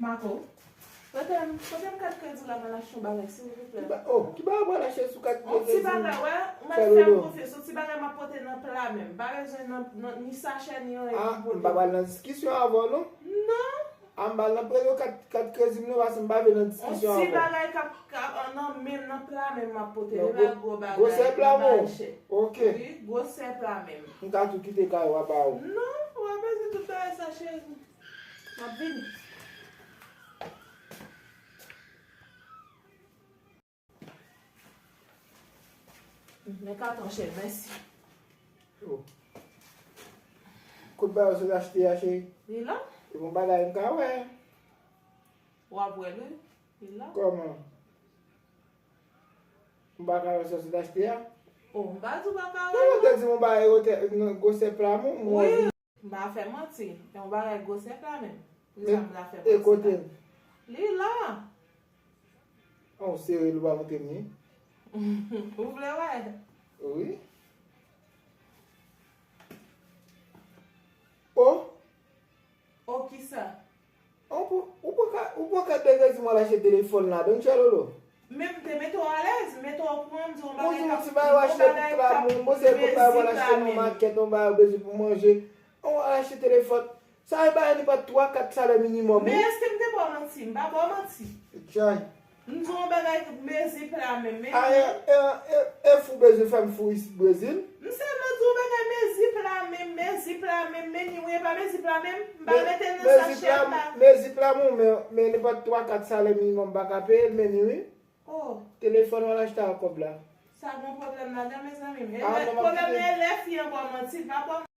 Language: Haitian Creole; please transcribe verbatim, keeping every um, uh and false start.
Marco, pote m, pote m kat kredi la, m al achte yon bagay, silvouplè. Ki ba-, oh, ki bagay w al achte sou kat kredi? Yon ti bagay, wè, ou mèt fè m konfyans, yon ti bagay m ap pote nan pla men m. M pa bezwen nan, nan, ni sachè, ni anyen pou m pote. Ah, m pa pral nan diskisyon avè w, non. Non. Ah, m pa nan prele kat, kat kredi m, non, paske m pa vle nan diskisyon avè w. Yon ti bagay k ap, k ap, nan men m, nan pla men m, m ap pote. Non, li pa gwo bagay, li pa chè. Ok. Wi, gwosè pla men m. M ka tou kite kay ou a ba ou. Non, ou pa bezwen tout bagay sa, cheri. M ap vini. Men katon, cheri, mèsi. Oh. Kot bagay ou sot achte a, cheri? Li la. E bon bagay m ka wè. W ap wè l, wi. Li la. Kòman? M pa ka wè sa w sot achte a? Oh, m pa di w pa ka wè l, non. Ou te di m yon bagay gwosè pla men w, m wè. M pa fè manti. E yon bagay gwosè pla men m. Poukisa m ta fè manti? E kote l? Li la. An, w sere l, ou pa montre m li? Ou vle wè? Wi. Oh! Oh, kisa? Ou pran, ou pran ka, ou pran kat de kredi m al achte telefòn ladan, Tchalolo. Men m te mete w alèz, mete w okouran, m di w yon bagay k ap, yon bagay k ap mezi pla men m. Ou panse kout bagay w al achte nan makèt, yon bagay ou bezwen pou manje, ou al achte telefòn. Sa e bagay li pa twa, kat salè minimòm, wi. Men èske m te ba w manti? M pa ba w manti. Chay. M di w yon bagay mezi pla men m, men. A, e, e, e, e fou bezwen fè m fou isit Brezil? M sèlman di w yon bagay mezi pla men m, mezi pla men m, men ni wi, e pa mezi pla men m. M pa mete l nan sachè m pa. Mezi pla men w, men, men nenpòt twa, kat salè minimòm m pa ka peye l, men ni wi. Oh. Telefòn w al achte a kòb la. Sa gon pwoblèm ladan, mezanmi. E lè, pwoblèm nan e lè fi an ba w manti, l pa ba w